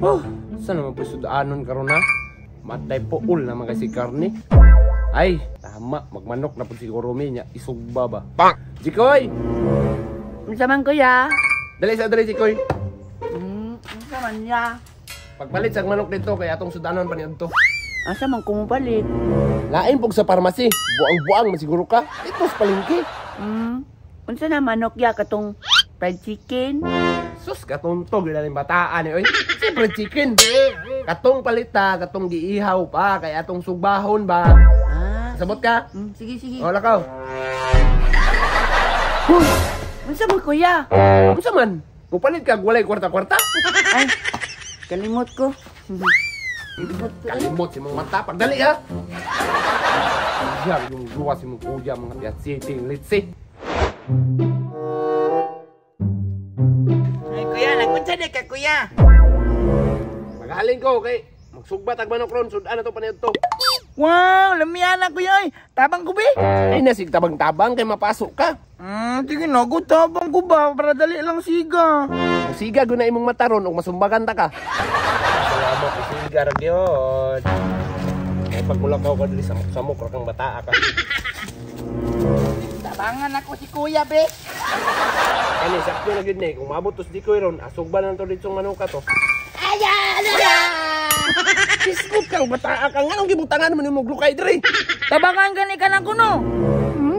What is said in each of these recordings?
Oh, saan naman po sudanon karon ha? Matay po ul naman kasi karne. Ay, tama, magmanok na po siguro mi niya. Isugba ba? Pak! Jikoy! Unsa man, kuya? Dali sa dali, Jikoy. Unsa man niya? Pagpalit sa manok dito kay atong sudanon pa niadto. Asa man kumupalit? Lain pog sa parmasi. Buang-buang masiguro ka. Dito sa palengke. Unsa na manok ya katong fried chicken? Sus, katuntog yun ang bataan eh. Oy, siyempre chicken. Katong palita, katong giihaw pa, kay atong sugbahon ba. Ah, Sabot ka? Sige, sige. Wala ka. Huy! Unsa man, kuya? Unsa man? Mupalit ka walay kwarta-kwarta? Ay, kalimot ko. Kalimot si mong mata. Pagdali ha! Siya, yung duwa si mong kuya, mga piyat city, litsi. Ay, kuya, nagunsa di ka, kuya? Magaling ko, okay? Magsugbat ag manok ron, sudan na to paniud to. Wow, lamian na, kuya, oy. Tabang ko, be. Ay, nasig tabang-tabang kay mapasok ka. Sige na, go, tabang ko ba? Para dali lang siga. Musiga guna imong mata ron ug masumbagan ta ka. Salamat, musiga ra gyud. Ay pagmulakaw ka diri samok-samok ra kang bataa ka. Tabangan ako si kuya, be. Kani sakto na gyud ni kung maabot tos di ko ron, asugba na to ditsong manuka to. Aya, ala! Kisgot kang bataa ka, nganong gibutangan man imong glukay diri? Tabangan gani ka na kuno.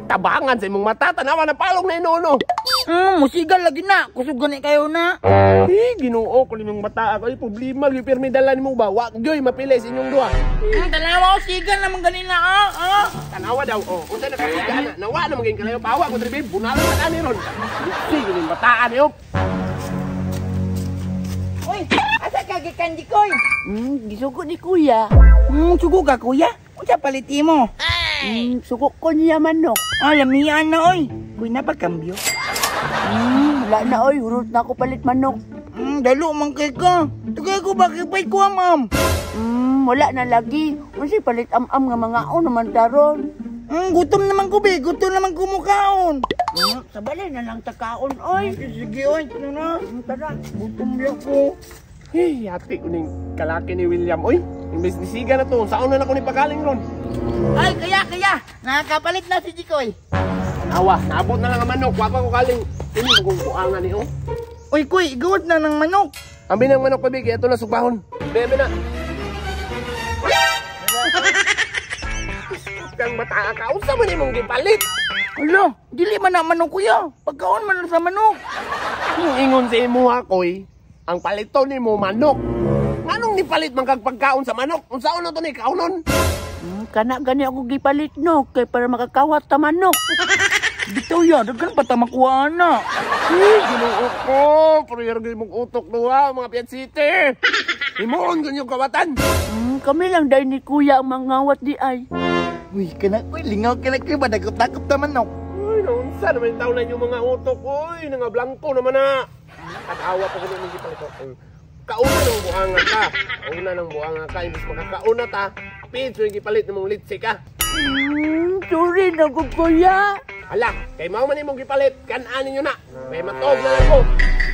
Tabangan sa imong mata, tanawa na palong na inuno. Musiga lagi na, kusog gani kayo na. Eh, Ginoo ko nimong bataa ko, ay problema gyud pirmi dala nimo ba? Wa gyoy mapili sa inyong duha. Tanawa ko siga naman gani na, ah, ah. Tanawa daw, oh. Unsa na kasiga na? Nawa na maging kalayo pawa ko diri, bunalan na ani ron. Sige ning bataan ni op. Uy, asa ka gikan Jikoy? Gisugo ni kuya. Sugo ka kuya? Unsa palit mo? Sugo ko niya manok. Ah, lamian na oy. Kuy na pa kambyo. Wala na oy, hurot na ako palit manok. Dalo man kay ka. Tugay ko ba kay ko am-am? Wala na lagi. Unsa palit am-am nga mga on naman taron. Gutom naman ko be, gutom naman ko mukaon. Sa balay na lang takaon oy. Sige oy, tara. Tara. Gutom na ko. Hey, hati ko ning kalaki ni William oy. Imbes ni siga na to, saon na nako ni pagaling ron. Ay, kaya kaya, nakakapalit na si Jikoy. Tanawa, naabot na lang ang manok, wa pa ko kaling. Kini kung buangan ni oh. Uy, kuy, igawat na ng manok. Ambi ng manok pabig, ito na sugbahon. Bebe na. Kang bata ka, unsa man imong gipalit? Alo, dili man na manok kuya. Pagkaon man na sa manok. Ang ingon sa imuha koy, ang palito nimo manok. Nganong nipalit man kag pagkaon sa manok? Unsaon na to ni kaunon? Kana gani ako gipalit no, kay para makakawat ta manok. Bitaw ya, daghan pa ta makuha na. Eh, Ginoo ko, pero gyud mong utok duha mga Piat City. Himuon gyud yung kawatan. Kami lang dahil ni kuya ang mangawat di ay. Uy, kana uy, lingaw kana kuy, badagop-dagop ta manok. Uy, naunsa naman yung taon na inyong mga utok. Uy, nangablangko naman na. At awa pa ko nung gipalit ko. Kauna ng buhanga ka. Kauna ng buhanga ka. Imbis makakauna ta, pins yung gipalit ng mong litsi ka. Sorry na ko kuya. Hala, kay mao man imong gipalit, kan-an ninyo na. May matog na lang ko.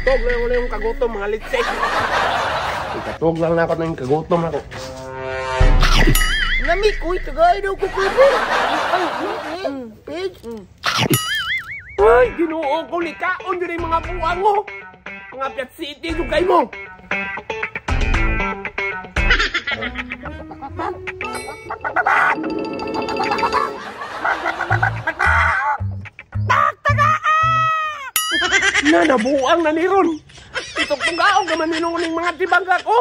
Tog na lang ko na yung kagutom, mga litsi. Ikatog lang na ako ng kagutom na ko. Nami, kuy, tagay daw ko, kuy, be. Ay, page. Ay, Ginoo ko, likaon yun yung mga buwang mo. Mga Piat City, yung kay mo. Na, nabuang na ni Ron. Itong tunggaong naman ninong mga tibangga ko.